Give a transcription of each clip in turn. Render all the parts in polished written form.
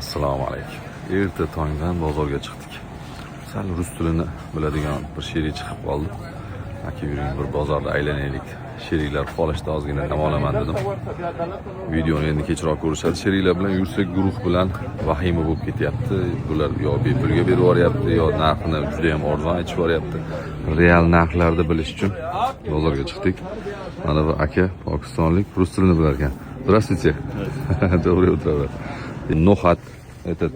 Assalomu alaykum. Erta tongdan bozorga chiqdik. Sal rus tilini biladigan bir sherik chiqib qoldi. "Aka, yuring, bir bozorda aylanaylik. Sheriklar qolishdi, ozgina dam olaman", dedim. Videoni endi kechroq ko'rishadi. Sheriklar bilan yursak, guruh bilan vahima bo'lib ketyapti. Bular yo bepulga berib yuboryapti, yo narxini juda ham arzon aytib yuboryapti. Real narxlarni bilish uchun bozorga chiqdik. Mana bu aka pokistonlik, rus tilini bilar ekan. Здравствуйте. Доброе утро, брат. No'xat. Этот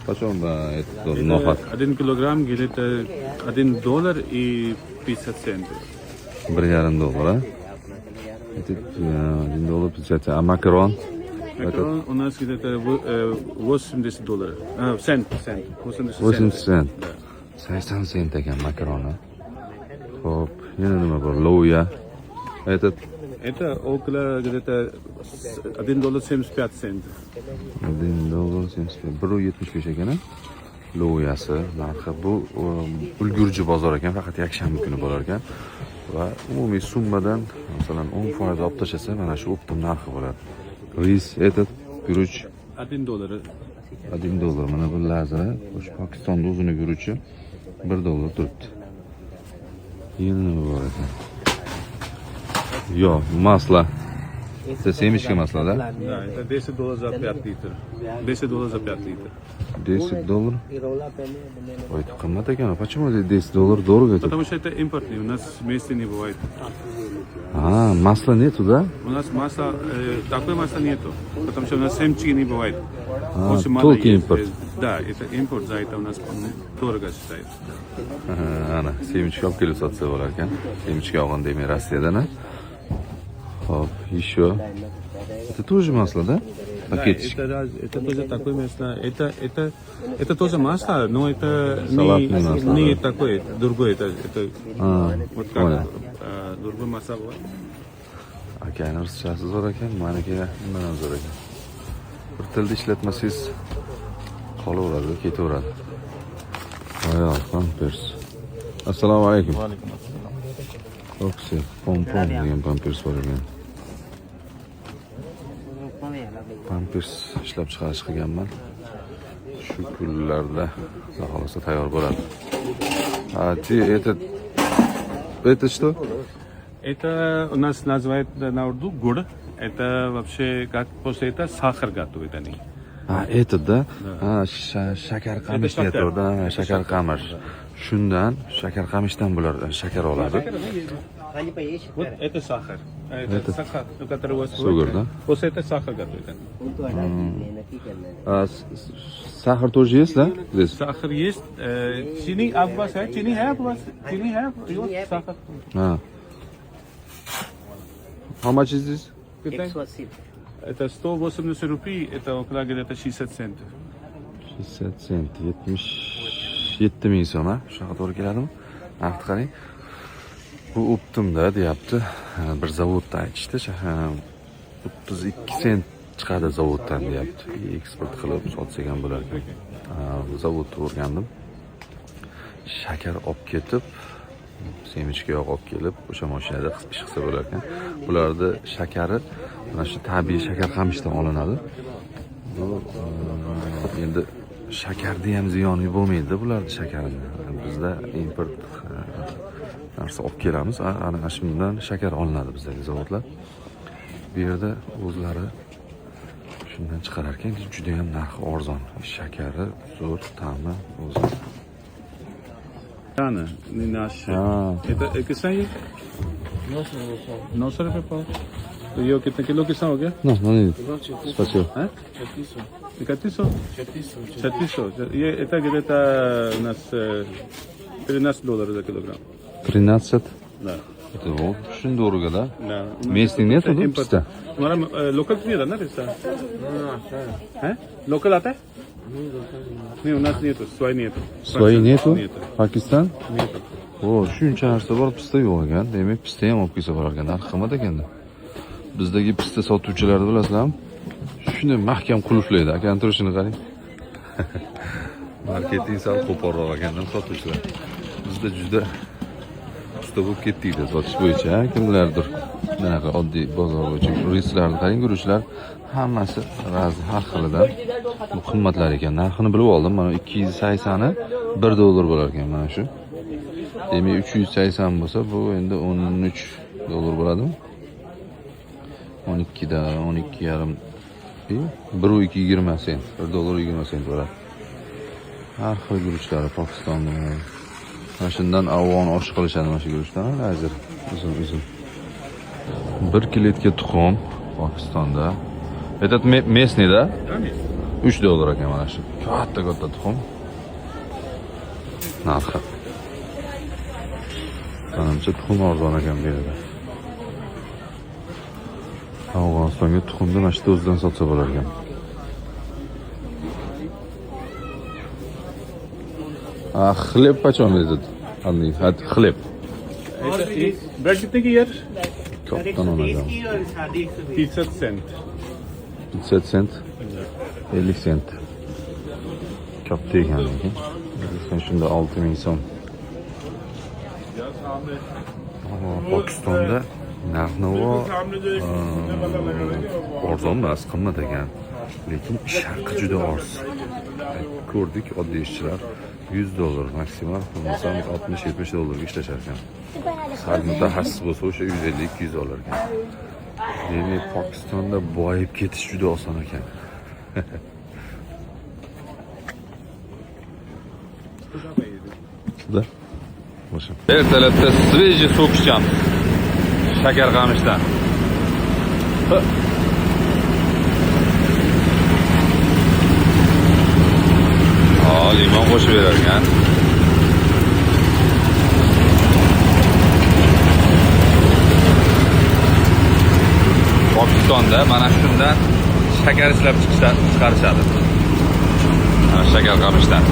почем этот no'xat? 1 килограмм где-то 1 доллар и 50 центов. 1,5 dollar, а? Это 1 доллар 50. А макарон? Этот Макарон у нас где-то 80 долларов. А, цент, цент. 80 80 центов. Sent. Да. 80 sent ekan makaroni. Xo'p, yana nima bor? Loviya. Этот Это около где-то 1 доллар 75 центов. 1 dollar 75, 1,75 ekan, a? Loviyasi narxi. Bu ulgurji bozor ekan, faqat yakshanba kuni bo'lar ekan. Va umumiy summadan, masalan, 10% olib tashlasa, mana shu оптом narxi bo'ladi. Рис этот, guruch? 1 доллар. 1 dollar. Mana bu lazira, o'sha Pokistonda o'zini guruchi 1 dollar turibdi. Yana nima bor ekan? Yo, масло. Это семечки масло, да? Да, это 10 долларов за 5 литров. 10 долларов за 5 литров. 10 доллар. Ой, это qimmat ekan. Почему это 10 долларов дорого это? Потому что это импортный, у нас вместе не бывает. А, масла нету, да? У нас масла, такой масла нету, потому что у нас семечки не бывает. А, Очень мало только есть. Импорт. Да, это импорт, за это у нас дорого считается. Ana, семечка olib kelib sotsa bo'lar ekan. Семечка olgan demak Rossiyadan, a? Xo'p, еще. Это тоже масло, да? Да, Пакетички. это тоже такое масло. Это тоже масло, но это Салатное не, масло, не да. такое, другое. Это А, вот как понял. Другой масло бывает. Akani ruschasi zo'r ekan, maniki undan ham zo'r ekan. Bir tilda ishlatmasangiz qolaveradi, ketaveradi. Royal pampers. Assalomu alaykum. Alaykum assalom. Oksi, pom pom degan pampers bor ekan. Pampers ishlab chiqarish qilganman. Shu kunlarda, Xudo xohlasa, tayyor bo'ladi. А ты это что? Это у нас называют на урду гуд. Это вообще как после этого сахар готовят они. Ha, этот, да? Ha, shakar qamish shakar. deyapti, да, shakar qamish. Shundan, shakar qamishdan bular shakar oladi. Вот это сахар. Это, Это сахар, ну, который у вас Sugar, будет. Да? После этого сахар готовят они. А, сахар тоже есть, да? Здесь? Сахар есть. चीनी आपके पास है? चीनी है आपके पास? चीनी है? Вот сахар. Ha. How much is this? कितना है? Это 180 рупий, это около где-то 60 центов. 60 sent, 77 ming so'm, ha? Shunaqa to'g'ri keladimi? Narxni qarang. Bu оптом da deyapti. Ha, bir zavodda aytishdi. Ha, 32 sent chiqadi zavoddan deyapti. Eksport qilib sotsak ham bo'lar ekan. Ha, zavodda o'rgandim. Shakar olib ketib, семечка yog' olib kelib, o'sha mashinada ish qilsa bo'lar ekan. Bularni shakari mana shu tabiiy shakar qamishdan olinadi. Bu endi shakarni ham ziyoni bo'lmaydi bularni shakarini. Bizda import narsa olib kelamiz, ana shundan shakar olinadi bizdagi zavodlar. Bu yerda o'zlari shundan chiqarar ekan, juda ham narxi arzon. Shakari zo'r, ta'mi o'zi. Не наши. А. Это कितना ये? 900 रुपये पाव। तो ये कितना किलो कितना हो गया? No, no, не. Спасибо. 3100, 3600। ये это где-то у нас 13 долларов за килограмм. 13. Да. Это вот очень дорого, да? Да. Местный нету, да, Импорт. писта? तुम्हारा लोकल नहीं था ना पिस्ता है? लोकल आता है? नहीं, у нас нету, свои нету. Свои нету? Нету. Pakistan? Нету. O, shuncha narsa bor, pista yo'q ekan. Demak, pista ham olib kelsa bo'lar ekan. Narxi qimmat ekanda. Bizdagi pista sotuvchilarni bilasizlarmi? Shunday mahkam qulflaydi. Akani turishini qarang. Marketing sal qo'polroq ekanda sotuvchilar. Bizda juda usta bo'lib ketdikda sotish bo'yicha, ha? Kimlardir bunaqa oddiy bozor bo'yicha рис larni qarang, guruchlar. Hammasi razi har xilidan. Bu qimmatlar ekan. Narxini bilib oldim. Mana 280 ni 1 dollar bo'lar ekan mana shu. Demak 380 bo'lsa, bu endi 13 dollar bo'ladimi? 12 da 12 yarim, 1 20 sent, 1 dollar 20 sent bo'ladi. Har xil guruchlari Pokistonda. Mana shundan afg'on osh qilishadi, mana shu guruchdan hozir uzun uzun. Bir клетка tuxum Pokistonda. Этот местный, да? 3 dollar ekan mana shu. Katta katta tuxum. Narxi. Manimcha, tuxum arzon ekan bu yerda. Afg'onistonga tuxumni mana shu yerda o'zidan sotsa bo'lar ekan. А хлеб почем этот? Хлеб. Bread कितने की यार? Katta non ekan. 50 Saint. 50 sent. 50 sent. Katta ekan lekin. 50 sent shunda 6000 so'm. Pokistonda narx-navo arzon emas, qimmat ekan. Lekin ish haqi juda oz. Ko'rdik, oddiy ishchilar 100 dollar maksimal, bo'lmasam 60-70 dollarga ishlashar ekan. Sal mutaxassis bo'lsa, o'sha 150-200 dollar ekan. Demak, Pokistonda boyib ketish juda oson ekan. Да? Ertalabda свежий сок ichamiz. Shakar qamishdan. Ha. Aa, limon qo'shib berar ekan. Pokistonda mana shundan shakar ishlab chiqarishadi. Mana shakar qamishdan.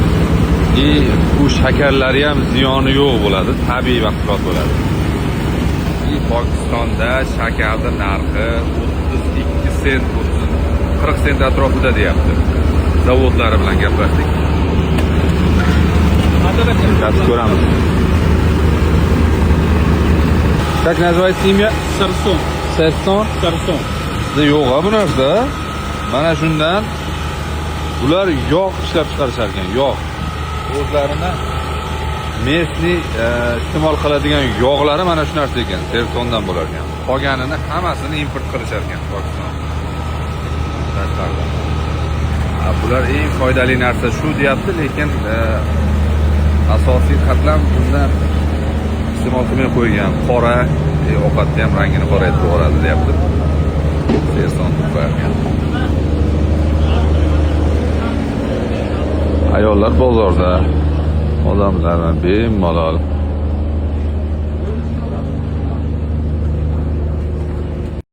И bu shakarlari ham ziyoni yo'q bo'ladi, tabiiy mahsulot bo'ladi. И Pokistonda shakarning narxi 32 sent, 30, 40 sent atrofida deyapti. Zavodlari bilan gaplashdik. Tatib ko'ramiz. Как называется имя? Sarson. Serson. Sarson. Bizda yo'q ha bu narsa. Mana shundan bular yog' ishlab chiqarishar ekan, yog'. O'zlarini местный iste'mol qiladigan yog'lari mana shu narsa ekan, sersondan bo'lar ekan. Qolganini hammasini import qilishar ekan Pokiston. Tashqaridan. Ha, bular eng foydali narsa shu deyapti, lekin asosiy qatlam bundan iste'mol qilmay qo'ygan. Qora, ovqatni ham rangini qoraytirib yuboradi deyapti. Serson deb qo'yar ekan. Ayollar bozorda, odamlar bemalol.